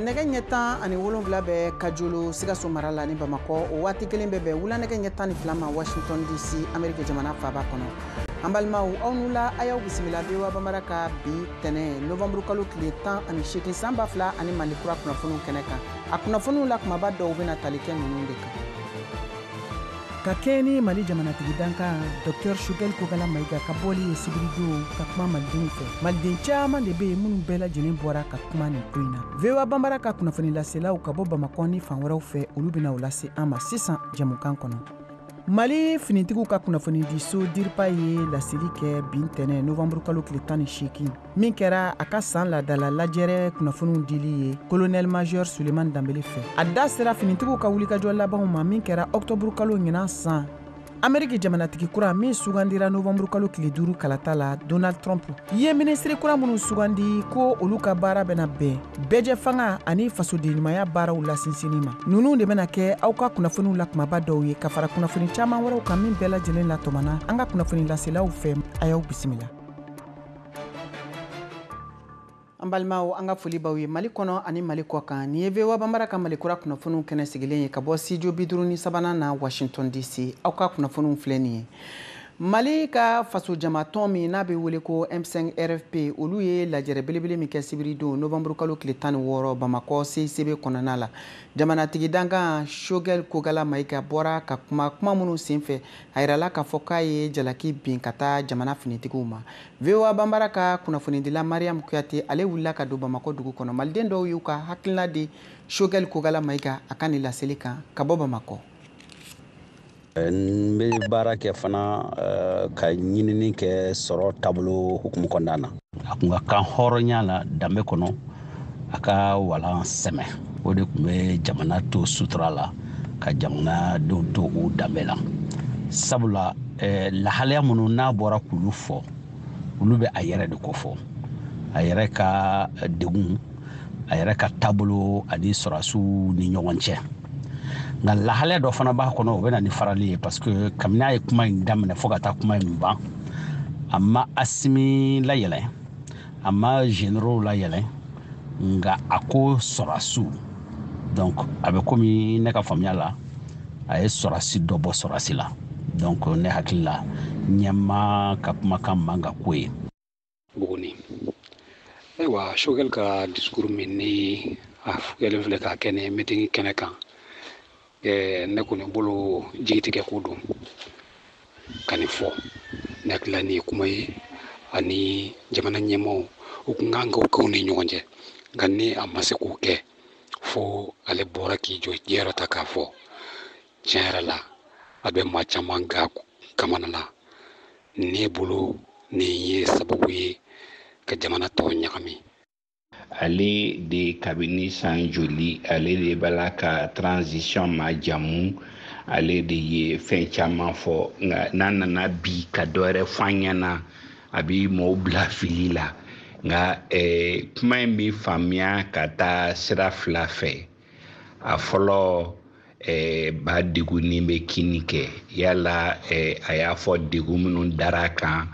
Nɛgɛ ɲɛ 17 bɛ Kajolo, Sikaso mara la ni Bamakɔ. O waati kelen bɛ bɛn wula nɛgɛ ɲɛ 12 ma Washington DC, Ameriki jamana faaba kɔnɔ. An balimaw, aw n'u la, a y'aw bisimila VOA Bambara ka bi tɛnɛ novembre kalo tile 18 san 2000 ani Mali kura kunnafoniw kɛnɛ kan. A kunnafoniw la kumaba dɔw bɛna tali kɛ ninnu de kan. Ka kɛɲɛ ni Mali jamanatigi dankan Dr Choguel Kokalla Maïga ka bɔli ye sibiridon ka kuma malidenw fɛ. Maliden caman de bɛ yen minnu bɛɛ lajɛlen bɔra ka kuma nin ko in na. VOA Bambara ka kunnafoni laselaw ka bɔ Bamakɔ ni fan wɛrɛw fɛ, olu bɛna o lase an ma sisan jɛmukan kɔnɔ. Mali finitigiw ka kunnafonidiso DIRPA ye laseli kɛ bi ntɛnɛn novembre kalo tile 18, min kɛra a ka san laadala lajɛrɛ kunnafoniw dili ye colonel major Suleiman Danbele fɛ. A da sera finitigiw ka wulikajɔ labanw ma min kɛra octobre kalo ɲinan san. Ameriki jamanatigi kura min sugandira novembre kalo tile 5 kalata la, Donald Trump ye minisiri kura minnu sugandi ko olu ka baara bɛna bɛn bɛɛjɛ fanga ani fasodenɲumanya baaraw lasinsinni ma. Ninnu de bɛna kɛ aw ka kunnafoniw la kumaba dɔw ye ka fara kunnafoni caman wɛrɛw kan min bɛɛ lajɛlen latɔmɔna an ka kunnafoni laselaw fɛ. A y'aw bisimila. An balimaw, an ka foli b'aw ye Mali kɔnɔ ani Mali kɔ kan. Nin ye VOA Bambara ka Mali kura kunnafoniw kɛnɛ sigilen ye ka bɔ studio 53nan na Washington DC. Aw ka kunnafoniw filɛ nin ye. Mali ka fasojamatɔn min n'a bɛ wele ko M5 RFP, olu ye lajɛrɛ belebele min kɛ sibiridon novembre kalo tile 16 Bamakɔ CICB kɔnɔna la. Jamanatigi dankan Choguel Kokalla Maïga bɔra ka kuma, kuma minnu senfɛ a yirala k'a fɔ k'a ye jalaki bin ka taa jamana finitigiw ma. VOA Bambara ka kunnafonidila Mariam Kuyate, ale wulila ka don Bamakɔ dugu kɔnɔ. Maliden dɔw y'u ka hakilina di Choguel Kokalla Maïga a ka nin laseli kan ka bɔ Bamakɔ. N bɛ baara kɛ fana ka ɲinini kɛ sɔrɔ taabolo hukumu kɔnɔna na. A kun ka kan hɔrɔnya la danbe kɔnɔ, a ka walan sɛmɛ. O de tun bɛ jamana to sutura la, ka jamanadenw to u danbe la. Sabula lahalaya minnu n'a bɔra k'olu fɔ, olu bɛ a yɛrɛ de kofɔ. A yɛrɛ ka degun, a yɛrɛ ka taabolo ani sɔrɔdasiw ni ɲɔgɔn cɛ. Nka lahalaya dɔ fana b'a kɔnɔ, o bɛ na ni farali ye, parce que kabini a ye kuma in daminɛ fo ka taa kuma in ban, a ma Asimi layɛlɛn, a ma généraux layɛlɛn, nka a ko sɔrɔdasiw. Donc a bɛ komi ne ka faamuya la, a ye sɔrɔdasi dɔ bɔ sɔrɔdasi la. Donc ne hakili la, ɲɛmaa ka kumakan man ka ko ye. Buguni. Ayiwa, Choguel ka discours min ni a kɛlen filɛ k'a kɛ ni meeting kɛnɛ kan, ne kɔni bolo jigitigɛ ko don ka nin fɔ. Ne hakili la nin ye kuma ye ani jamana ɲɛmaaw u kun kan k'o kɛ u ni ɲɔgɔn cɛ, nka ni a ma se k'o kɛ fo ale bɔra k'i jɔ jɛyɔrɔ ta k'a fɔ. Tiɲɛ yɛrɛ la, a bɛ maa caman ga kamana na. Ne bolo nin ye sababu ye ka jamana tɔw ɲagami. Ale de kabini san joli, ale de b'a la ka transition ma jamu, ale de ye fɛn caman fɔ, nka n'a nana bi ka dɔ wɛrɛ fɔ an ɲɛna, a bɛ mɔgɔw bila fili la. Nka kuma in bɛ faamuya ka taa sira fila fɛ. A fɔlɔ, ba degunni bɛ kini kɛ, yala a y'a fɔ degun minnu dara a kan,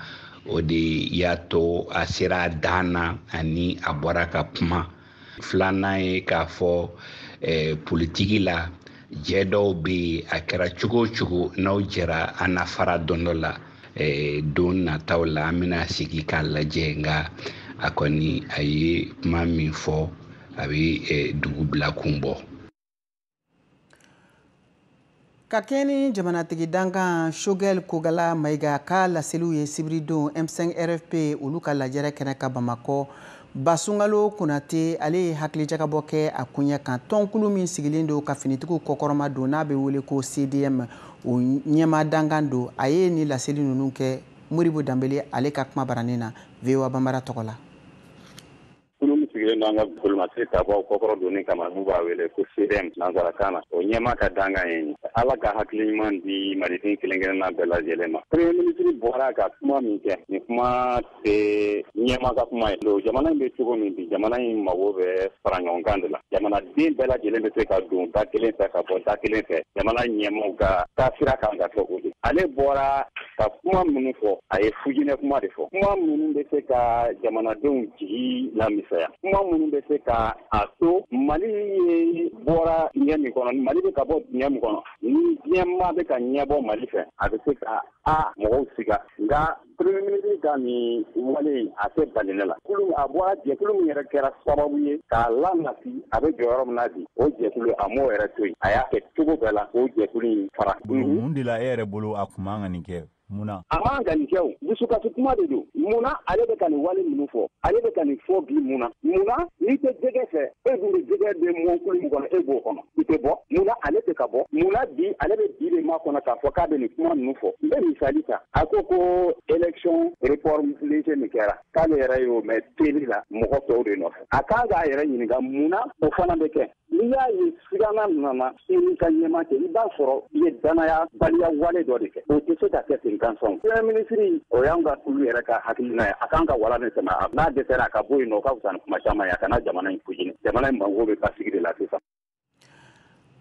o de y'a to a sera a dan na ani a bɔra ka kuma. Filanan ye k'a fɔ politiki la, jɛ dɔw bɛ yen, a kɛra cogo o cogo n'aw jɛra a na fara don dɔ la. Don nataw la an bɛna sigi k'a lajɛ, nka a kɔni a ye kuma min fɔ, a bɛ dugu bila kun bɔ. Ka kɛɲɛ ni jamanatigi dankan Choguel Kokalla Maïga ka laseliw ye sibiridon M5 RFP olu ka lajɛrɛ kɛnɛ ka Bamakɔ, Basungalo Konate ale ye hakilijakabɔ kɛ a koɲɛ kan. Tɔnkulu min sigilen don ka finitigiw kɔkɔrɔma don n'a bɛ wele ko CDM, o ɲɛmaa dankan don. A ye nin laseli ninnu kɛ Modibo Danbele ale ka kuma baranin na VOA Bambara tɔgɔ la. Kulu min sigilen don an ka bolimafɛn tabaw kɔkɔrɔ donni kama, n'u b'a wele ko CDM nansarakan na, o ɲɛmaa ka dankan ye Ala ka hakili ɲuman di maliden kelen kelenna bɛɛ lajɛlen ma. Premier ministre bɔra ka kuma min kɛ, nin kuma tɛ ɲɛmaa ka kuma ye. Jamana in bɛ cogo min bi, jamana in mago bɛ fara ɲɔgɔn kan de la. Jamanaden bɛɛ lajɛlen bɛ se ka don da kelen fɛ ka bɔ da kelen fɛ. Jamana ɲɛmaaw ka taasira kan ka kɛ o de. Ale bɔra ka kuma minnu fɔ, a ye fujinɛ kuma de fɔ, kuma minnu bɛ se ka jamanadenw jigi lamisɛnya, kuma minnu bɛ se ka a to Mali ye bɔra dingɛ min kɔnɔ, Mali bɛ ka bɔ dingɛ min kɔnɔ, ni diɲɛmaa bɛ ka ɲɛbɔ Mali fɛ, a bɛ se ka a mɔgɔw siga. Nka premier ministre ka nin wale, a tɛ bali ne la. Kulu a bɔra jɛkulu min yɛrɛ kɛra sababu ye k'a lanati, a bɛ jɔyɔrɔ min na bi, o jɛkulu, a m'o yɛrɛ to yen, a y'a kɛ cogo bɛɛ la k'o jɛkulu in fara. Mun de la e yɛrɛ bolo a kun man ka nin kɛ? Mun na? A man ka nin kɛ, o dusukasi kuma de don. Munna ale bɛ ka nin wale ninnu fɔ? Ale bɛ ka nin fɔ bi mun na? Munna n'i tɛ jɛgɛ fɛ, e dun bɛ jɛgɛ bɛ mɔnkulu min kɔnɔ, e b'o kɔnɔ, i tɛ bɔ? Munna ale tɛ ka bɔ? Munna bi ale bɛ bi de ma kɔnɔ k'a fɔ k'a bɛ nin kuma ninnu fɔ? N bɛ misali ta. A ko ko élection report léger min kɛra, k'ale yɛrɛ y'o mɛn télé la mɔgɔ tɔw de nɔfɛ. A kan k'a yɛrɛ ɲininka mun na o fana bɛ kɛ. N'i y'a ye sigana nana i n'i ka ɲɛmaa cɛ, i b'a sɔrɔ i ye danaya baliya wale dɔ de kɛ. O tɛ se ka kɛ ten gansan. Premier ministre, o y'an ka kulu yɛrɛ ka hakilina ye, a kan ka wala ni tɛmɛ. N'a dɛsɛra, a ka bɔ yen nɔ, o ka fisa ni kuma caman ye. A kana jamana in fujini. Jamana in mago bɛ basigi de la sisan.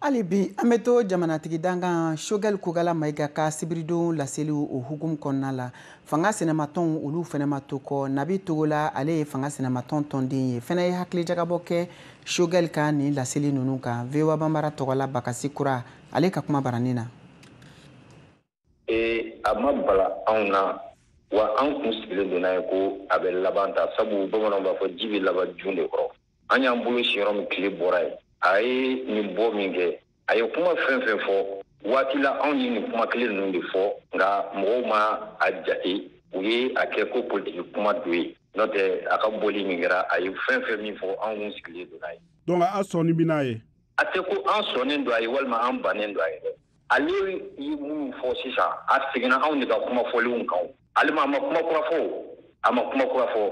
Hali bi an bɛ to jamanatigi dankan Choguel Kokalla Maïga ka sibiridon laseliw o hukumu kɔnɔna la. Fanga sinamatɔnw, olu fɛnɛ ma to kɔ. Nabi Togola, ale ye fanga sinamatɔn tɔnden ye, fɛnɛ ye hakilijagabɔ kɛ Choguel ka nin laseli ninnu kan. VOA Banbara tɔgɔla Bakasi Kura, ale ka kuma baranin na. A ma bala anw na wa, an kun sigilen don n'a ye ko a bɛ laban ta, sabu bamananw b'a fɔ ji bɛ laban jun de kɔrɔ. An y'an bolo si yɔrɔ min, tile bɔra yen. A ye nin bɔ min kɛ, a ye kuma fɛn fɛn fɔ waati la, anw ye nin kuma kelen ninnu de fɔ, nka mɔgɔw ma a jate, u ye a kɛ ko politiki kuma do ye. N'o tɛ, a ka bɔli min kɛra, a ye fɛn fɛn min fɔ, anw kun sigilen don n'a ye. Donc a sɔnni bi n'a ye? A tɛ ko an sɔnnen don a ye walima an bannen don a ye dɛ. Ale ye minnu fɔ sisan, a seginna anw de ka kuma fɔlenw kan. Ale ma, a ma kuma kura fɔ, a ma kuma kura fɔ.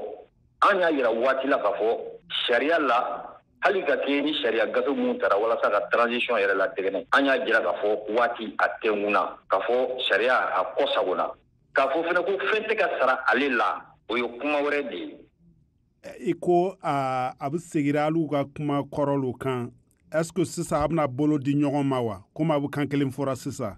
An y'a yira waati la k'a fɔ sariya la, hali ka kɛ ni sariya gafe minnu tara walasa ka transition yɛrɛ latɛgɛnɛ, an y'a jira k'a fɔ waati a tɛnkun k'a fɔ sariya a kɔ sagona, k'a fɔ fɛnɛ ko fɛn tɛ ka sara ale la, o ye kuma wɛrɛ de ye. I ko a bɛ segira hali ka kuma kɔrɔw kan. Est ce que sisan a bɛna bolo di ɲɔgɔn ma wa, komi a bɛ kan kelen fɔra sisan?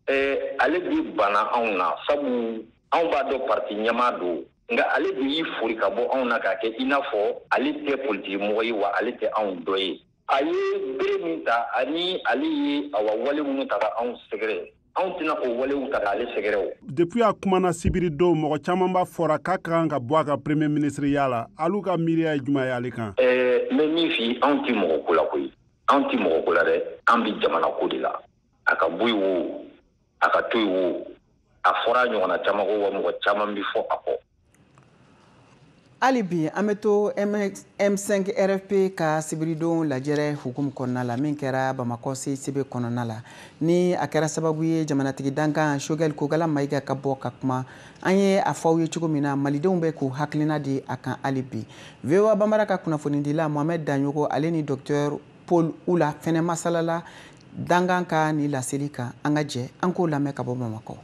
Ale bi banna anw na, sabu anw b'a dɔn parti ɲɛmaa don, nka ale de y'i fori ka bɔ anw na k'a kɛ i n'a fɔ ale tɛ politiki mɔgɔ ye wa, ale tɛ anw dɔ ye. A ye bere min ta ani ale ye awa wale minnu ta ka anw sɛgɛrɛ, anw tɛna o walew ta k'ale sɛgɛrɛ o. Depuis a kumana sibiri don, mɔgɔ caman b'a fɔra k'a ka kan ka bɔ a ka premier ministre ya la. Alu ka miiriya ye jumɛn ye ale kan? N bɛ min f'i, anw tɛ mɔgɔ ko la koyi, anw tɛ mɔgɔ ko la dɛ, an bɛ jamana ko de la. A ka bɔ yen o, a ka to yen o, a fɔra a ɲɔgɔnna caman ko wa, mɔgɔ caman bɛ fɔ a kɔ. Hali bi an bɛ to M5 RFP ka sibiridon lajɛrɛ hukumu kɔnɔna la min kɛra Bamakɔ CICB kɔnɔna la, ni a kɛra sababu ye jamanatigi dankan Choguel Kokalla Maïga ka bɔ ka kuma. An ye a fɔ aw ye cogo min na, malidenw bɛ k'u hakilina di a kan hali bi. VOA Banbara ka kunnafonidila Mohamed Daɲogo, ale ni docteur Paul Oula fɛnɛ masalala dankan ka nin laseli kan. An ka jɛ an k'o lamɛn ka bɔ Bamakɔ.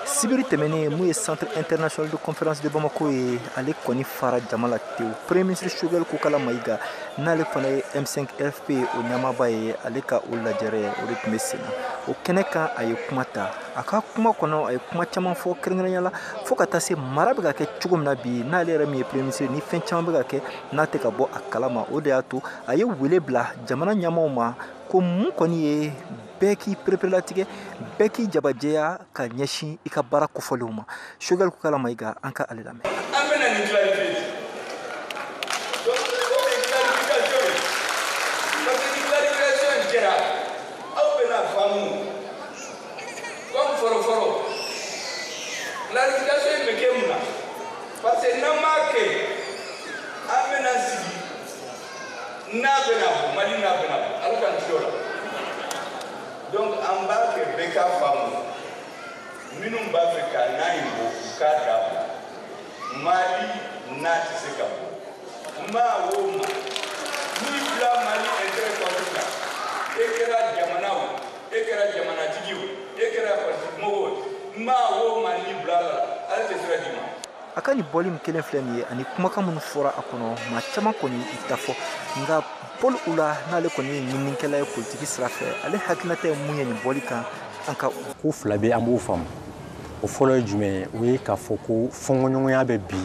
Sibiri tɛmɛnen, mun ye Centre international de conférence de Bamako ye, ale kɔni fara jama la tewu. Premier ministre Choguel Kokalla Maïga, n'ale fana ye M5 RFP o ɲɛmaaba ye, ale ka o lajɛrɛ o de tun bɛ sen na. O kɛnɛ kan, a ye kuma ta. A ka kuma kɔnɔ, a ye kuma caman fɔ, kɛrɛnkɛrɛnya la fo ka taa se mara bɛ ka kɛ cogo min na bi, n'ale yɛrɛ min ye premier ministre, ni fɛn caman bɛ ka kɛ n'a tɛ ka bɔ a kalama. O de y'a to a ye wele bila jamana ɲɛmaaw ma ko mun kɔni ye, bɛɛ k'i pereperelatigɛ, bɛɛ k'i jabajɛya ka ɲɛsin i ka baara kofɔlenw ma. Choguel Kokalla Maïga, an ka ale lamɛn. An bɛna nin clarifier. Donc o ye clarification ye, parce que ni clarification in kɛra, aw bɛna faamu comme fɔlɔ fɔlɔ. Clarification in bɛ kɛ mun na? Parce que n'an m'a kɛ, an bɛna sigi n'a bɛna bɔ Mali, n'a bɛna bɔ, Ala k'an kisi o la. Donc an b'a kɛ bɛɛ k'a faamu. Minnu b'a fɛ ka n'a in bɔ, u k'a dabila. Mali n'a tɛ se ka bɔ, maa o maa n'i bila Mali intérêt contre la, e kɛra jamana o, e kɛra jamanatigi o, e kɛra politikimɔgɔ o, maa o maa n'i bila la, Ala tɛ sira d'i ma. A ka nin bɔli min kelen filɛ nin ye, ani kumakan minnu fɔra a kɔnɔ, maa caman kɔni i ta fɔ. Nka Paul Oula, n'ale kɔni ye ɲininikɛla ye politiki sira fɛ, ale hakilinata ye mun ye nin bɔli kan? An ka ko fila bɛ an b'o faamu. O fɔlɔ ye jumɛn ye? O ye k'a fɔ ko fɔnkɔɲɔgɔnya bɛ bi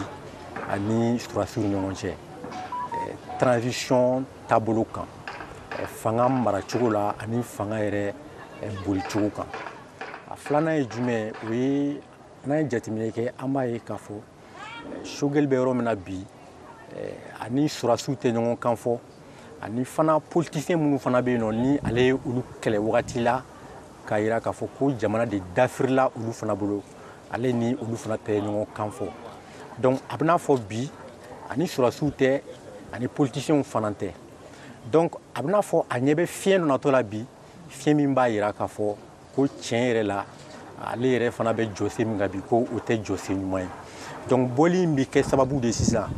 ani sɔrɔdasiw ni ɲɔgɔn cɛ transition taabolo kan, fanga maracogo la ani fanga yɛrɛ bolicogo kan. A filanan ye jumɛn ye? O ye n'an ye jateminɛ kɛ, an b'a ye k'a fɔ Choguel bɛ yɔrɔ min na bi, ani sɔrɔdasiw tɛ ɲɔgɔn kan fɔ, ani fana politicien minnu fana bɛ yen nɔ ni ale ye olu kɛlɛ wagati la k'a yira k'a fɔ ko jamana de dafirila olu fana bolo, ale ni olu fana tɛ ɲɔgɔn kan fɔ. Donc a bɛna fɔ bi ani sɔrɔdasiw tɛ, ani politiciens fana tɛ. Donc a bɛna fɔ a ɲɛ bɛ fiɲɛ dɔ natɔ la bi, fiɲɛ min b'a yira k'a fɔ ko tiɲɛ yɛrɛ la ale yɛrɛ fana bɛ jɔsen min kan bi, ko o tɛ jɔsen ɲuman ye. Donc bɔli in bɛ kɛ sababu de sisan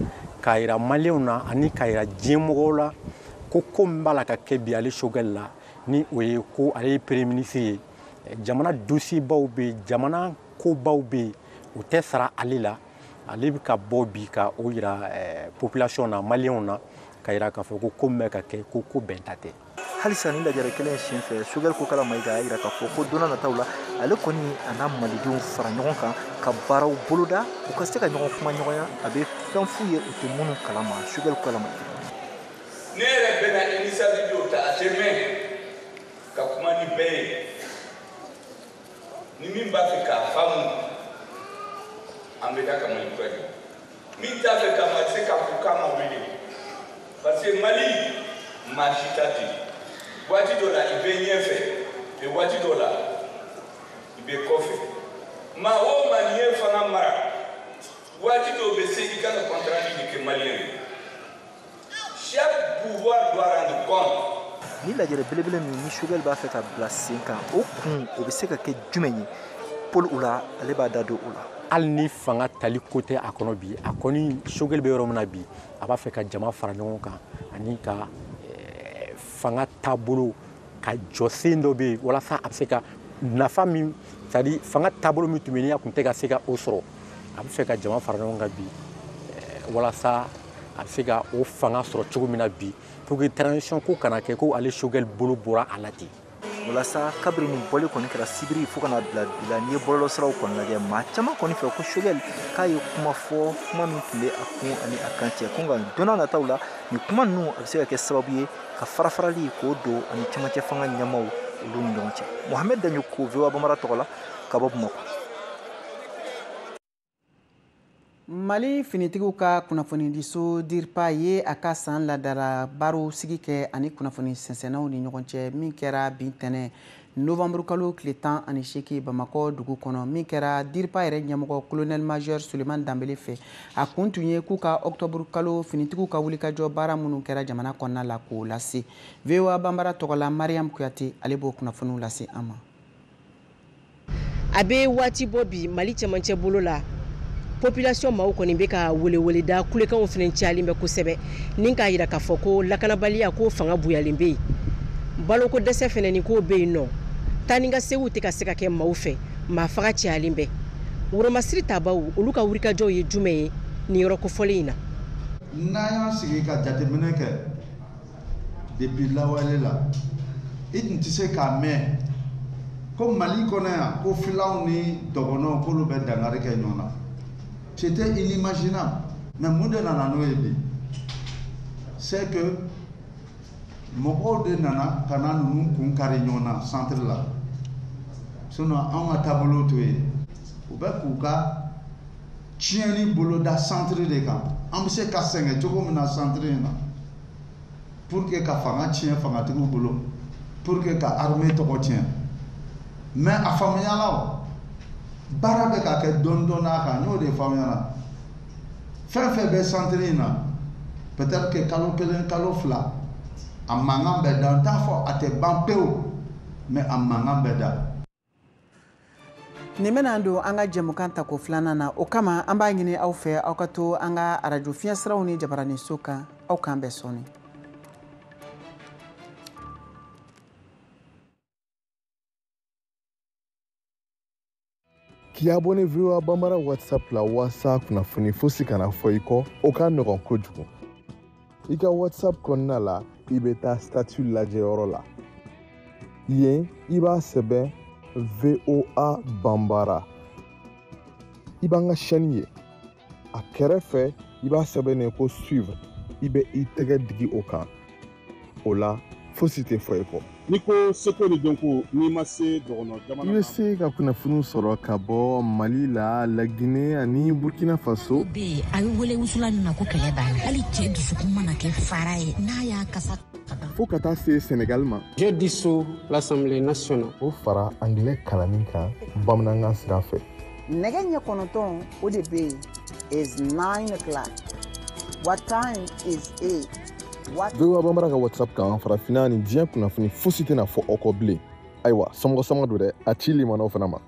k'a yira maliyɛnw na ani k'a yira diɲɛ mɔgɔw la ko ko min b'a la ka kɛ bi ale Choguel la, ni o ye ko ale ye premier ministre ye, jamana dossier baw bɛ yen, jamana kobaw bɛ yen, o tɛ sara ale la. Ale bɛ ka bɔ bi ka o yira population na, maliyɛnw na, ka yira k'a fɔ ko ko min bɛ ka kɛ, ko ko bɛnta tɛ. Halisa ni lajɛrɛ kelen sen fɛ, Choguel Kokalla Maïga y'a yira k'a fɔ ko don nataw la ale kɔni a n'a malidenw fara ɲɔgɔn kan ka baaraw boloda, u ka se ka ɲɔgɔn kuma ɲɔgɔnya, a bɛ fɛn f'u ye u tɛ minnu kalama. Choguel Kokalla Maïga. Ne yɛrɛ bɛna initiative dɔw ta, a tɛ mɛn, ka kuma ni bɛɛ ye, ni min b'a fɛ k'a faamu, an bɛ taa ka Mali kura jɔ. Min t'a fɛ ka ma se k'a fɔ k'a ma wele, parce que Mali maa si ta tɛ. Waati dɔ la i bɛ ɲɛfɛ, mais waati dɔ la i bɛ kɔfɛ. Maa o maa n'i ye fanga mara, waati dɔw bɛ se i kan ka compte rendu de kɛ maliyɛn ye. Chaque pouvoir doit rendre compte. Ni lajɛrɛ belebele min ni Choguel b'a fɛ ka bila sen kan, o kun o bɛ se ka kɛ jumɛn ye? Paul Oula ale b'a da don o la. Hali ni fanga tali ko tɛ a kɔnɔ bi, a kɔni Choguel bɛ yɔrɔ min na bi, a b'a fɛ ka jama fara ɲɔgɔn kan ani ka fanga taabolo ka jɔsen dɔ bɛ yen walasa a bɛ se ka nafa min, c'est à dire fanga taabolo min tun bɛ yen ni a tun tɛ ka se ka o sɔrɔ, a bɛ fɛ ka jama fara ɲɔgɔn kan bi walasa a bɛ se ka o fanga sɔrɔ cogo min na bi, pour que transition ko kana kɛ ko ale Choguel bolo bɔra a la ten. Walasa kabiri nin bɔli kɔni kɛra sibiri fo ka na bila bi la, n'i ye bɔlɔlɔsiraw kɔni lajɛ, maa caman kɔni fɛ ko Choguel k'a ye kuma fɔ, kuma min tun bɛ a kun ani a kan cɛ, ko nka don n'a nataw la nin kuma ninnu a bɛ se ka kɛ sababu ye ka farafarali k'o don ani cɛmancɛ fanga ɲɛmaaw olu ni ɲɔgɔn cɛ. Mohamed Dagnoko, VOA Bambara tɔgɔ la, ka bɔ Bamakɔ. Mali finitigiw ka kunnafonidiso DIRPA ye a ka san ladala baro sigi kɛ ani kunnafoni sɛnsɛnnaw ni ɲɔgɔn cɛ, min kɛra bi ntɛnɛn novembre kalo tile 18 Bamakɔ dugu kɔnɔ, min kɛra DIRPA yɛrɛ ɲɛmɔgɔ colonel major Suleiman Danbele fɛ. A kun tun ye k'u ka octobre kalo finitigiw ka wulikajɔ baara minnu kɛra jamana kɔnɔna la k'o lase. VOA Bambara tɔgɔ la, Mariam Kuyate ale b'o kunnafoniw lase an ma. A bɛ waati bɔ bi Mali cɛmancɛ bolo la, population maaw kɔni bɛ ka weleweleda kulekanw fana cayalen bɛ kosɛbɛ, ni k'a yira k'a fɔ ko lakanabaliya ko fanga bonyalen bɛ yen, baloko dɛsɛ fana ni ko bɛ yen nɔ, taa ni ka seginw tɛ ka se ka kɛ maaw fɛ, maa faga cayalen bɛ. Woromasiri tabaw olu ka wulikajɔw ye jumɛn ye nin yɔrɔ kofɔlen in na? N'an y'an sigi ka jateminɛ kɛ depuis lawale la, i tun tɛ se k'a mɛn ko Mali kɔnɔ yan ko filaw ni dɔgɔnɔw k'olu bɛ dankari kɛ ɲɔgɔn na. C'était inimaginable. Mais mun de nana n'o ye bi? C'est que mɔgɔw de nana ka na ninnu kun kari ɲɔgɔn na centre la. Sinon anw ka taabolo t'o ye. U bɛ k'u ka tiɲɛni boloda centre de kan. An bɛ se ka sɛgɛn cogo min na centre in na, pour que ka fanga tiɲɛ fangatigiw bolo, pour que ka armée tɔgɔ tiɲɛ. Mais a faamuyala o. Baara bɛ ka kɛ dɔɔni dɔɔni a kan, n y'o de faamuya. Fɛn fɛn bɛ centre in na, peut-être que kalo kelen kalo fila a mankan bɛ da. N t'a fɔ a tɛ ban pewu, mais a mankan bɛ da. Nin bɛna don an ka jɛmukan tako filanan na, o kama an b'a ɲini aw fɛ aw ka to an ka arajo fiɲɛsiraw ni jabaraninso kan. Aw k'an bɛn sɔɔni. K'i abonné VOA Bambara WhatsApp la walasa kunnafoni fosi kana fɔ i kɔ, o ka nɔgɔn kojugu. I ka WhatsApp kɔnɔna la, i bɛ taa statut lajɛyɔrɔ la. Yen, i b'a sɛbɛn VOA Bambara. I b'an ka chaîne ye. A kɛrɛfɛ, i b'a sɛbɛnnen ko suivre. I bɛ i tɛgɛ digi o kan. O la, fosi tɛ fɔ i kɔ. N'i ko seko ni dɔnko, n'i ma se dɔgɔnɔ jamana. I bɛ se ka kunnafoniw sɔrɔ ka bɔ Mali la, Laginɛ ani Burkina Faso. Bɛ yen, a bɛ wele wusulan min ma ko kɛlɛ b'a la. Hali cɛ dusukun mana kɛ fara ye, n'a y'a kasa. Fo ka taa se Senegal ma. Je dissous l'Assemblée nationale. O fara anglais kalanni kan bamanankan sira fɛ. Nɛgɛ ɲɛ 9, o de bɛ yen, is 9 o'clock. What time is it? VOA Bambara ka WhatsApp kan, farafinna ni diɲɛ kunnafoni fosi tɛna fɔ aw kɔ bilen. Ayiwa, somɔgɔ sama don dɛ, a ci limanaw fana ma.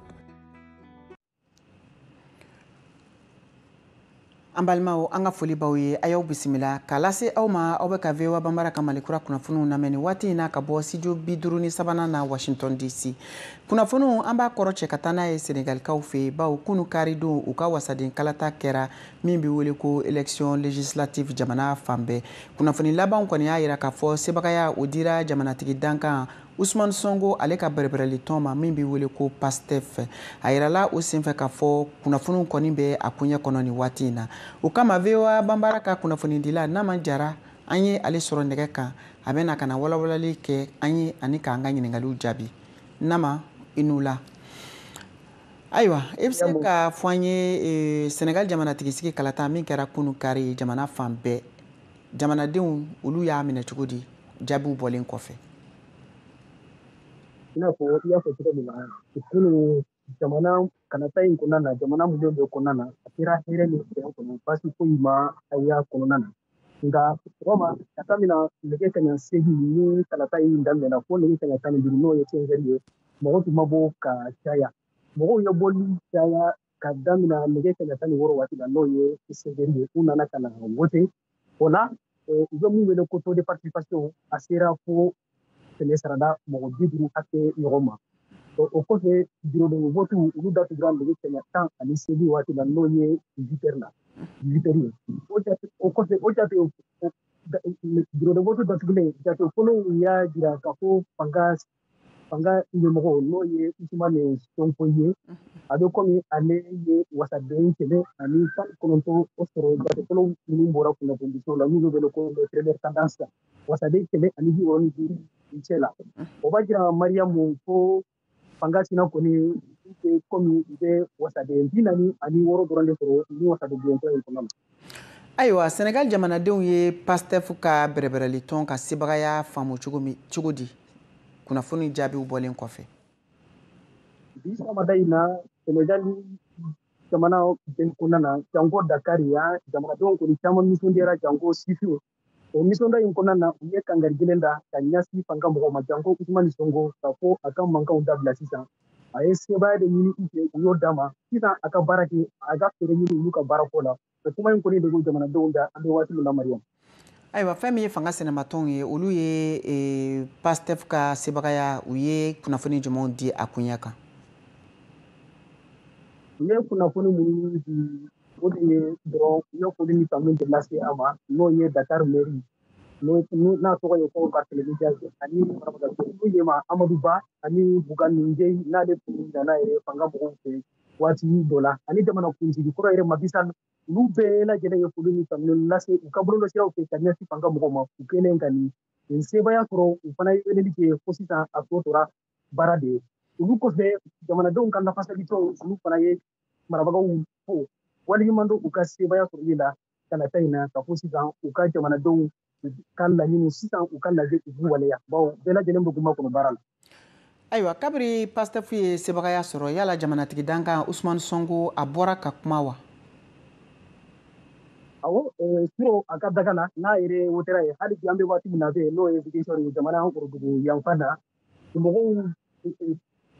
An balimaw, an ka foli b'aw ye, a y'aw bisimila k'a lase aw ma. Aw bɛ ka VOA Bambara ka Mali kura kunnafoniw lamɛn nin waati in na ka bɔ studio 53nan na, Washington DC. Kunnafoniw, an b'a kɔrɔ cɛ ka taa n'a ye Senegalikaw fɛ yen, bawo kunu karidon, u ka wasaden kalata kɛra min bɛ wele ko élection législative jamana fan bɛɛ. Kunnafoni labanw kɔni y'a jira k'a fɔ sebagaya o dira jamanatigi dankan Ousmane Sonko, ale ka bɛrɛbɛrɛli tɔn ma min bɛ wele ko PASTEF. A yirala o senfɛ k'a fɔ kunnafoniw kɔni bɛ a koɲɛ kɔnɔ nin waati in na. O kama, VOA Bambara ka kunnafonidila Nama Jara, an ye ale sɔrɔ nɛgɛ kan. A bɛ na ka na walawalali kɛ an ye ani k'an ka ɲininkaliw jaabi. Nama, i n'u la. Ayiwa, e bɛ se ka fɔ an ye, Senegal jamanatigisigi kalata min kɛra kunu kari jamana fan bɛɛ, jamanadenw olu y'a minɛ cogo di jaabiw bɔlen kɔfɛ? I n'a fɔ i y'a fɔ cogo min na, kunun jamana kalata in kɔnɔna na, jamana minnu bɛ kɔnɔna na, a kɛra hɛrɛ ni bɛn kɔnɔ, baasi foyi ma a y'a kɔnɔna na. Nka sɔgɔma ka taa min na nɛgɛ kanɲɛ 8 ni kalata in daminɛna fo nɛgɛ kanɲɛ 15, n'o ye 15 ye, mɔgɔ tun ma bɔ ka caya. Mɔgɔw ye bɔli caya ka daminɛ nɛgɛ kanɲɛ 16 waati la, n'o ye 16 ye. U nana ka na wote. O la, u bɛ mun wele ko taux de participation, a sera fo kɛmɛ sarada mɔgɔ 50 hakɛ ɲɔgɔn ma. O kɔfɛ, bureau de vote olu datugura nɛgɛ kanɲɛ 18 waati la, n'o ye 18 heures la, 18 heures ye. O kɔfɛ, o jate bureau de vote datugulen, jate fɔlɔw y'a jira k'a fɔ fanga ɲɛmɔgɔ, n'o ye Ousmane Sonko ye, a bɛ komi ale ye wasaden 119 o sɔrɔ. Jate fɔlɔ minnu bɔra kunnafonidisow la, n'u bɛ wele ko les premières tendances, wasaden 165 cɛ la. O b'a jira, Mariyamu, ko fanga sina kɔni bɛ komi u bɛ wasaden 46 dɔrɔn de sɔrɔ ni wasaden bulon in kɔnɔna na. Ayiwa, Senegal jamanadenw ye PASTEF ka bɛrɛbɛrɛli tɔn ka sebagaya faamu cogo di kunnafoni jaabiw bɔlen kɔfɛ? Bi sɔgɔmada in na, Senegal jamana bɛɛ kɔnɔna na, janko Dakar yan, jamanadenw kɔni caman nisɔndiyara, janko sifinw. O nisɔndiya in kɔnɔna na, u ye kangari gɛlɛn da ka ɲɛsin fanga mɔgɔw ma, janko Ousmane Sonko, k'a fɔ a ka mankanw dabila sisan. A ye sebaaya de ɲini u fɛ, u y'o d'a ma. Sisan a ka baara kɛ, a ka fɛɛrɛ ɲini olu ka baarako la. O kuma in kɔni de bɛ jamanadenw da an bɛ waati min na, Mariam. Ayiwa, fɛn min ye fanga sɛnɛmatɔnw ye, olu ye PASTEF ka sebagaya, u ye kunnafoni jumɛnw di a koɲɛ kan? U ye kunnafoni minnu di, o de ye dɔrɔn u ye foli ni tanu de lase a ma, n'o ye Dakar mairie, n'a tɔgɔ ye ko Barthélémy Dias, ani banabagatɔ ɲɛma Amadou Ba, ani Bougane Gueye, n'ale tun nana yɛrɛ fanga mɔgɔw fɛ waati dɔ la, ani jamana kuntigi kɔrɔ yɛrɛ Macky Sall. Olu bɛɛ lajɛlen ye foli ni tanu lase u ka bololɔsiraw fɛ ka ɲɛsin fanga mɔgɔw ma. U kɛlen ka nin sebaaya sɔrɔ, u fana ye weleli kɛ fo sisan a tɔ tora baara de ye. Olu kɔfɛ, jamanadenw ka lafasalitɔnw, olu fana ye marabagaw fo waleɲuman dɔn u ka sebaaya sɔrɔli la kalata in na, ka fɔ sisan u ka jamanadenw ka laɲini sisan u ka lajɛ u b'u waleya, bawo bɛɛ lajɛlen bɛ kuma kɔnɔ baara la. Ayiwa, kabiri PASTEF ye sebagaya sɔrɔ, yala jamanatigi dankan Ousmane Sonko, a bɔra ka kuma wa? Awɔ, suro a ka daga la n'a yɛrɛ wotera ye, hali bi an bɛ waati min na, bɛ yen, n'o ye Ziguinchor ye, jamana kɔrɔdugu yanfan na. Mɔgɔw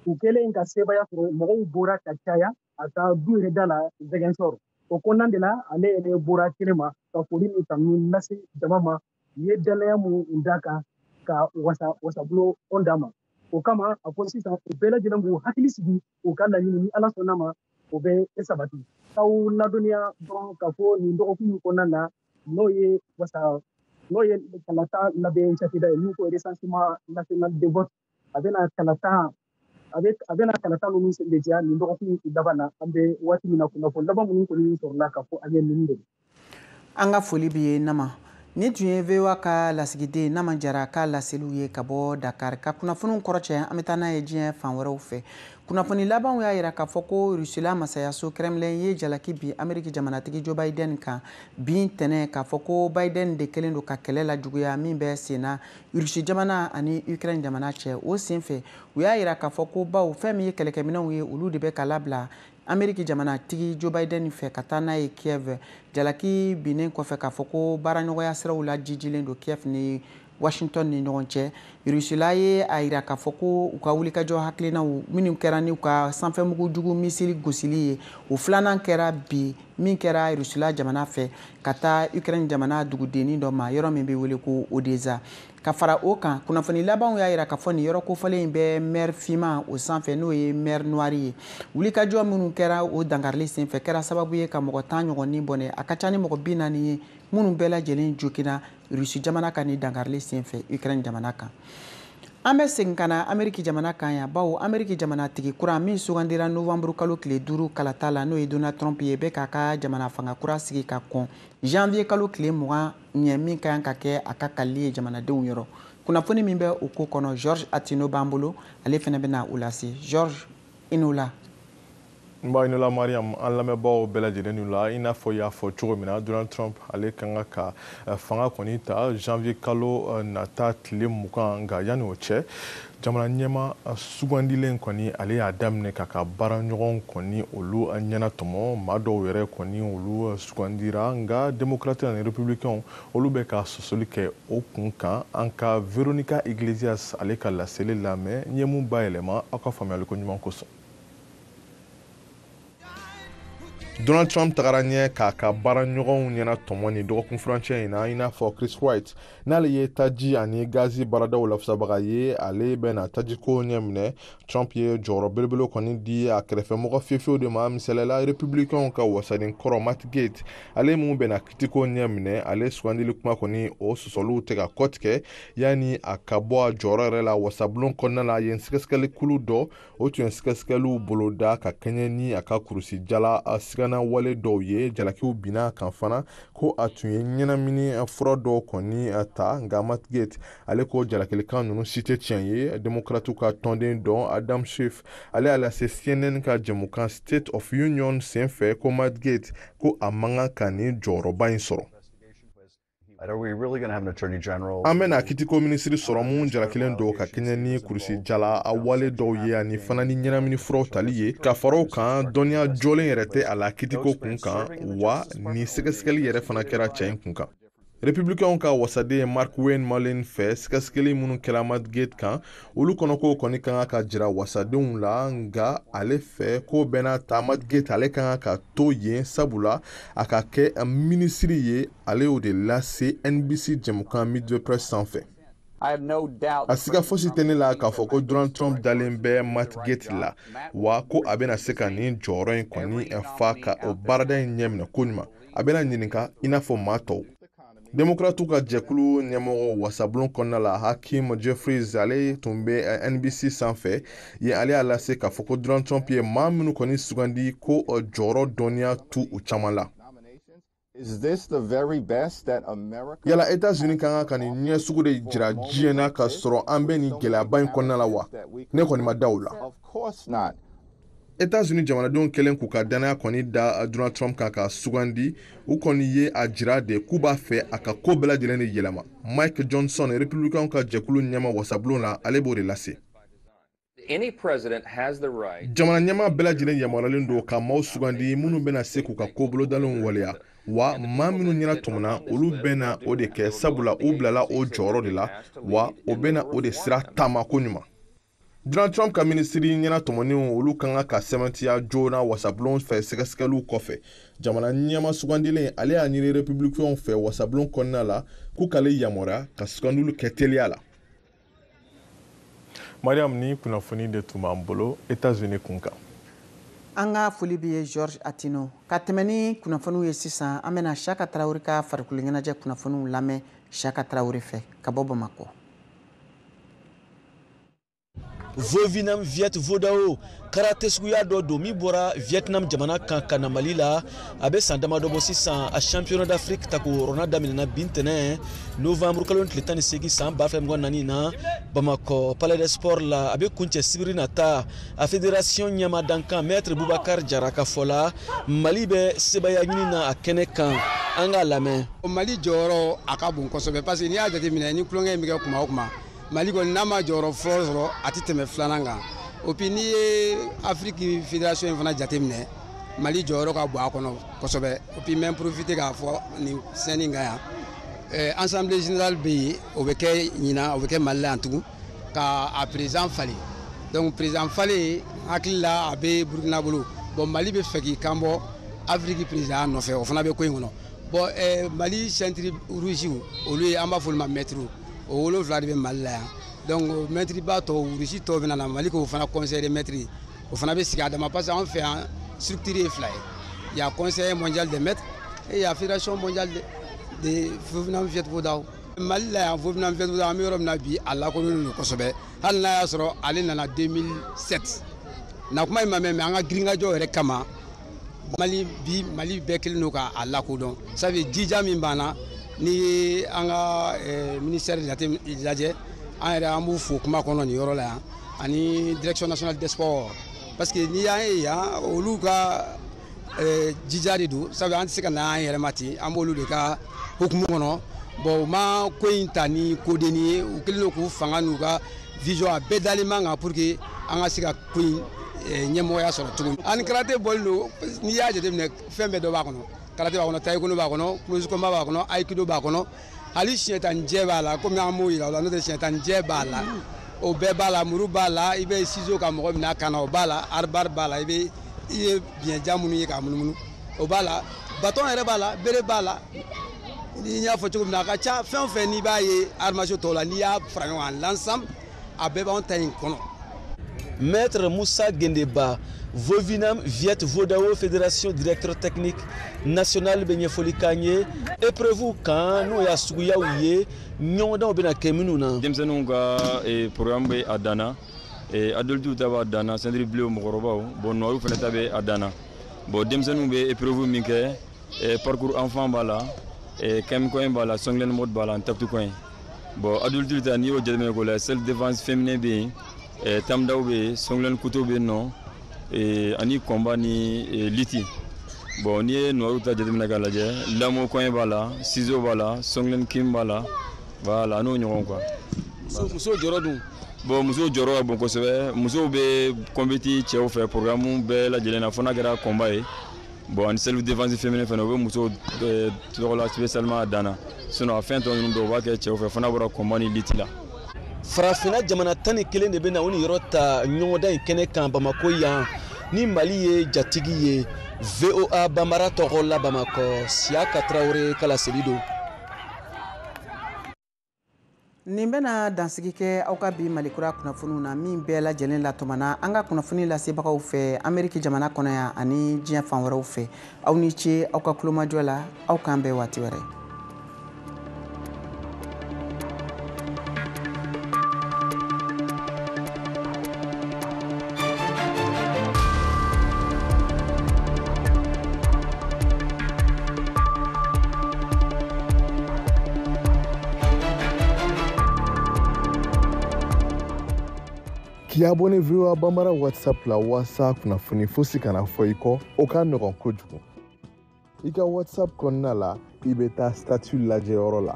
u kɛlen ka sebaaya sɔrɔ, mɔgɔw bɔra ka caya a ka du yɛrɛ da la Ziguinchor. O kɔnɔna de la, ale yɛrɛ bɔra kɛnɛ ma ka foli ni tanu lase jama ma, u ye danaya mun d'a kan ka wasabulon d'a ma. O kama, a ko sisan u bɛɛ lajɛlen k'u hakili sigi, u ka laɲini, ni Ala sɔnna ma, o bɛ sabati. K'aw ladɔnniya dɔrɔn k'a fɔ nin dɔgɔkun in kɔnɔna na, n'o ye kalata labɛn cakɛda ye, n'u ko recensement national de vote, a bɛna kalata A bɛna kalata ninnu sɛmɛntiya nin dɔgɔkun in laban na. An bɛ waati min na, kunnafoni laban minnu kɔni sɔrɔla ka fɔ an ye ninnu de. An ka foli b'i ye, Nama. Nin tun ye VOA ka lasigiden Nama Jara ka laseliw ye ka bɔ Dakar. Ka kunnafoniw kɔrɔcɛ, an bɛ taa n'a ye diɲɛ fan wɛrɛw fɛ. Kunnafoni labanw y'a yira k'a fɔ ko Rusila masayaso Kremlin ye jalaki bi Ameriki jamanatigi Joe Biden kan bin tɛnɛ, k'a fɔ ko Biden de kɛlen don ka kɛlɛ lajuguya min bɛ sen na Rusi jamana ani Ukraine jamana cɛ. O senfɛ, u y'a yira k'a fɔ ko baw fɛn min ye kɛlɛkɛminɛnw ye, olu de bɛ ka labila Ameriki jamanatigi Joe Biden fɛ ka taa n'a ye Kiev. Jalaki binnen kɔfɛ k'a fɔ ko baaraɲɔgɔnya siraw la jijilen don Kiev ni Washington ni ɲɔgɔn cɛ, Rusila ye a yira k'a fɔ ko u ka wulikajɔ hakilinaw minnu kɛra ni u ka sanfɛmugu jugu misili gosili ye, o filanan kɛra bi min kɛra Rusila jamana fɛ ka taa Ukraine jamana dugudennin dɔ ma, yɔrɔ min bɛ wele ko Odessa. Ka fara o kan, kunnafoni labanw y'a yira k'a fɔ nin yɔrɔ kofɔlen in bɛ mer finman o sanfɛ, n'o ye mer Noire ye. Wulikajɔ minnu kɛra o dankarili senfɛ kɛra sababu ye ka mɔgɔ 10 ɲɔgɔn ni bɔnɛ. A ka ca ni mɔgɔ 40 ye minnu bɛɛ lajɛlen joginna Rusi jamana ka nin dankarili senfɛ Ukraine jamana kan. An bɛ segin ka na Ameriki jamana kan yan, bawo Ameriki jamanatigi kura min sugandira novembre kalo tile 5 kalata la, n'o ye Donald Trump ye, bɛ k'a ka jamana fanga kura sigi ka kɔn janvier kalo tile 20 ɲɛ, min ka kan ka kɛ a ka kalili ye jamanadenw yɔrɔ. Kunnafoni min bɛ o ko kɔnɔ, George Atino b'an bolo, ale fana bɛna o lase. George, i n'o la. N b'a ɲinila Mariam, an lamɛnbaaw bɛɛ lajɛlen la. I n'a fɔ i y'a fɔ cogo min na, Donald Trump ale kan ka fanga kɔni ta janvier kalo nata tile 20. Nka yanni o cɛ, jamana ɲɛma sugandilen kɔni, ale y'a daminɛ k'a ka baaraɲɔgɔn kɔni olu ɲɛnatɔmɔ. Maa dɔw yɛrɛ kɔni, olu sugandira, nka démocrate ani républicain olu bɛ ka sɔsɔli kɛ o kun kan. An ka Veronica Iglesias ale ka laseli lamɛn, n ye mun bayɛlɛma aw ka faamuyaliko ɲuman kosɔn. Donald Trump tagara ɲɛ k'a ka baaraɲɔgɔnw ɲɛna tɔmɔ ni dɔgɔkun furancɛ in na, i n'a fɔ Chris Wright, n'ale ye taji ani gazi baaradaw lafasabaga ye, ale bɛna tajiko ɲɛminɛ. Trump ye jɔyɔrɔ belebele kɔni di a kɛrɛfɛmɔgɔ fiyefiyew de ma, misaliyala républicain ka wasaden kɔrɔ Matt Gaetz, ale mun bɛna kitiko ɲɛminɛ. Ale sugandili kuma kɔni, o sɔsɔliw tɛ ka kɔtigɛ yanni a ka bɔ a jɔyɔrɔ yɛrɛ la wasabulon kɔnɔna la. Yen sɛgɛsɛgɛli kulu dɔ, o tun ye sɛgɛsɛgɛliw boloda ka kɛɲɛ ni a ka kurusi jala sigana wale dɔw ye. Jalakiw binna kan fana ko a tun ye ɲɛnamini fura dɔw kɔni ta, nka Matt Gaetz ale ko jalakilikan ninnu si tɛ tiɲɛ ye. Démocratew ka tɔnden dɔ Adam Schiff, ale y'a lase CNN ka jɛmukan State of Union senfɛ ko Matt Gaetz ko a man kan ka nin jɔyɔrɔba in sɔrɔ. An bɛna kitiko minisiri sɔrɔ mun jalakilen don ka kɛɲɛ ni kurusi jala a wale dɔw ye ani fana ni ɲɛnamini furaw tali ye, ka fara o kan, dɔnniya jɔlen yɛrɛ tɛ a la kitiko kun kan, wa ni sɛgɛsɛgɛli yɛrɛ fana kɛra cɛ in kun kan. Républicain ka wasaden Mark Wayne Mullin fɛ, sɛgɛsɛgɛli minnu kɛra Matt Gaetz kan, olu kɔnɔko kɔni ka kan ka jira wasadenw la. Nka ale fɛ, ko bɛɛ n'a ta, Matt Gaetz ale ka kan ka to yen, sabula a ka kɛ minisiri ye. Ale y'o de lase NBC jɛmukan Meet the Press sanfɛ. A siga fosi tɛ ne la k'a fɔ ko Donald Trump dalen bɛ Matt Gaetz la, wa ko a bɛna se ka nin jɔyɔrɔ in kɔni fa ka o baarada in ɲɛminɛ koɲuman. A bɛna ɲininka i n'a fɔ maa tɔw. Démocratew ka jɛkulu ɲɛmɔgɔ wasabulon kɔnɔna la, Hakeem Jeffries, ale tun bɛ NBC sanfɛ yen. Ale y'a lase k'a fɔ ko Donald Trump ye maa minnu kɔni sugandi, ko jɔyɔrɔ dɔnniya t'u u caman la. Yala États-Unis ka kan ka nin ɲɛ sugu de jira diɲɛ na ka sɔrɔ an bɛ nin gɛlɛyaba in kɔnɔna la wa? Ne kɔni ma da o la. États-Unis jamanadenw kɛlen k'u ka danaya kɔni da Donald Trump kan ka sugandi, u kɔni ye a jira de k'u b'a fɛ a ka ko bɛɛ lajɛlen de yɛlɛma. Mike Johnson, républicain ka jɛkulu ɲɛma wasabulon la, ale b'o de lase. Jamana ɲɛmaa bɛɛ lajɛlen yamaruyalen don ka maaw sugandi minnu bɛna se k'u ka ko bolodalenw waleya, wa maa minnu ɲɛna tɔmɔna, olu bɛna o de kɛ, sabula u bilala o jɔyɔrɔ de la, wa o bɛna o de sira taama koɲuman. Donald Trump ka minisiri ɲɛna tɔmɔnenw, olu ka kan ka sɛmɛntiya joona wasabulon fɛ sɛgɛsɛgɛliw kɔfɛ. Jamana ɲɛma sugandilen, ale y'a ɲini républicainw fɛ wasabulon kɔnɔna la k'u k'ale yamaruya ka sugandiliw kɛ teliya la. Mariam, ni kunnafoni de tun b'an bolo États-Unis kun kan. An ka foli b'i ye, George Atino. Ka tɛmɛ ni kunnafoniw ye sisan, an bɛna Saka Tarawele ka farikolo ɲɛnajɛ kunnafoniw lamɛn Saka Tarawele fɛ ka bɔ Bamakɔ. Vovinam Viet Vo Dao karate suguya dɔ don min bɔra Vietnam jamana kan ka na Mali la. A bɛ san damadɔ bɔ sisan. A championnat d'Afrique tako wɔɔrɔnan daminɛna bi ntɛnɛn novembre kalo tile 18 san 2024 na Bamakɔ Palais des Sports la. A bɛ kuncɛ sibiri nata. A fédération ɲɛmaa dankan maître Boubacar Jara ka fɔ la, Mali bɛ sebaaya ɲini na a kɛnɛ kan. An k'a lamɛn. Mali jɔyɔrɔ a ka bon kosɛbɛ, parce que n'i y'a jateminɛ, ni tulonkɛ in bɛ kɛ kuma o kuma, Mali kɔni n'a ma jɔyɔrɔ fɔlɔ sɔrɔ, a tɛ tɛmɛ filanan kan. O puis n'i ye Afrique fédération in fana jateminɛ, Mali jɔyɔrɔ ka bon a kɔnɔ kosɛbɛ. O puis n bɛ profiter k'a fɔ nin scène in kan yan, assemblée générale bɛ yen, o bɛ kɛ ɲinan, o bɛ kɛ Mali la yan tugun ka a président falen. Donc président falen, hakili la a bɛ Burukina bolo. Bon, Mali bɛ fɛ k'i kan bɔ Afrique président nɔfɛ, o fana bɛ ko in kɔnɔ. Bon, Mali ceinture rouge, olu ye, an b'a fɔ olu ma maître, o 7 de bɛ Mali la yan. Donc maître ba tɔw, rouge tɔw bɛ na Mali k'o fana conseil des maîtres, o fana bɛ sigi a dama, parce que anw fɛ yan structure ye fila ye: il y a conseil mondial des maîtres et il y a fédération mondiale de Vovinam Viet Vo Dao. Mali la yan, Vovinam Viet Vo Dao, an bɛ yɔrɔ min na bi, a lakodɔnnen don kosɛbɛ, hali n'a y'a sɔrɔ ale nana 2007 na kuma in ma mɛn, mais an ka girinkajɔ yɛrɛ kama, Mali bi, Mali bɛɛ kelen don k'a lakodɔn. Sabu jija min b'an na, n'i ye an ka ministère jate lajɛ, an yɛrɛ an b'u fo kuma kɔnɔ nin yɔrɔ la yan, ani direction nationale des sports, parce que n'i y'an ye yan, olu ka jija de don. Sabu an tɛ se ka na an yɛrɛ ma ten, an b'olu de ka hukumu kɔnɔ. Bon, u ma ko in ta ni kodenni ye, u kɛlen don k'u fanga n'u ka vision a bɛɛ dalen man kan pour que an ka se ka ko in ɲɛmɔgɔya sɔrɔ cogo min. Ani karate bɔlen don, n'i y'a jateminɛ, fɛn bɛɛ dɔ b'a kɔnɔ. Karate b'a kɔnɔ, taekwondo b'a kɔnɔ, close combat b'a kɔnɔ, aikido b'a kɔnɔ, hali siɲɛ tan jɛ b'a la. Komi an b'o yira o la, n'o tɛ siɲɛ tan jɛ b'a la, o bɛɛ b'a la, muru b'a la, i bɛ ciseau ka mɔgɔ minɛ a kan na, o b'a la, arbar b'a la, i bɛ i ye biɲɛjan minnu ye k'a munumunu, o b'a la, bâton yɛrɛ b'a la, bere b'a la. Ni n y'a fɔ cogo min na, a ka ca fɛn o fɛn n'i b'a ye arts martiaux tɔw la, n'i y'a fara ɲɔgɔn kan, l'ensemble a bɛɛ b'anw ta in kɔnɔ. Maître Moussa Gendeba, Vovinam Viet Vo Dao Fédération directeur technique national, bɛ ɲɛfɔli k'an ye épreuve kan, n'o y'a suguyaw ye, ɲɔgɔndanw bɛna kɛ minnu na. Denmisɛnninw ka programme bɛ a dan na, adultes ta b'a dan na, ceinture bleue mɔgɔkɔrɔbaw, bon, noirs fana ta bɛ a dan na. Bon, denmisɛnninw bɛ épreuve min kɛ, parcours enfant b'a la, Kemkoin b'a la, Songlen mode b'a la, Taptukoin. Bon, adulte ta, n'i y'o jateminɛ k'o lajɛ, self défense féminin bɛ yen, tamdaw bɛ yen, Songlen couteau bɛ yen nɔ, ani combat ni lutte. Bon, n'i ye noirs ta jateminɛ k'a lajɛ, lamo coin b'a la, ciseau b'a la, Songlen kim b'a la, voilà, n'o ɲɔgɔn quoi. Musow jɔyɔrɔ dun? Bon, musow jɔyɔrɔ ka bon kosɛbɛ. Musow bɛ compétit cɛw fɛ programme bɛɛ lajɛlen na, fo n'a kɛra combat ye. Bon, ani self défense féminin fana, u bɛ musow tɔgɔ la spécialement a dan na, sinon a fɛn tɔ ninnu bɛɛ, u b'a kɛ cɛw fɛ, fo n'a bɔra combat ni lutte la. Farafinna jamana 11 de bɛ na o ni yɔrɔ ta ɲɔgɔndan in kɛnɛ kan Bamako yan, ni Mali ye jatigi ye. VOA Banbara tɔgɔ la Bamakɔ, Siyaka Tarawele ka laseli don. Nin bɛna dansigi kɛ aw ka bi Malikura kunnafoniw na, min bɛɛ lajɛlen latɔmɔna an ka kunnafoni lasebagaw fɛ Ameriki jamana kɔnɔ yan ani diɲɛ fan wɛrɛw fɛ. Aw ni ce aw ka kulomajɔ la, aw k'an bɛn waati wɛrɛ. K'i abonné VOA Bambara WhatsApp la walasa kunnafoni fosi kana fɔ i kɔ, o ka nɔgɔn kojugu. I ka WhatsApp kɔnɔna la, i bɛ taa statut lajɛyɔrɔ la.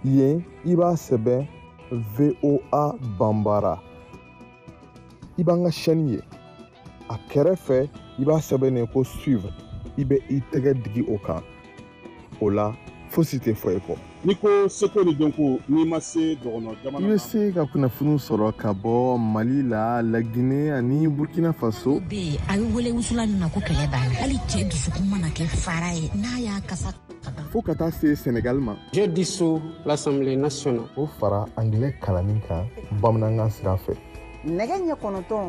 Yen, i b'a sɛbɛn VOA Bambara. I b'an ka chaîne ye. A kɛrɛfɛ, i b'a sɛbɛn ko suivre. I bɛ i tɛgɛ digi o kan. O la, fosi tɛ fɔ i kɔ. N'i ko seko ni dɔnko, n'i ma se dɔgɔnɔ jamana, i bɛ se ka kunnafoniw sɔrɔ ka bɔ Mali la, Laginɛ ani Burkina Faso. Bɛ yen, a bɛ wele wusulan min ma ko kɛlɛ b'a la, hali cɛ dusukun mana kɛ fara ye, n'a y'a kasa. Fo ka taa se Senegal ma. Je dissous l'Assemblée nationale. O fara angilɛ kalanni kan bamanankan sira fɛ. Nɛgɛ ɲɛ 9.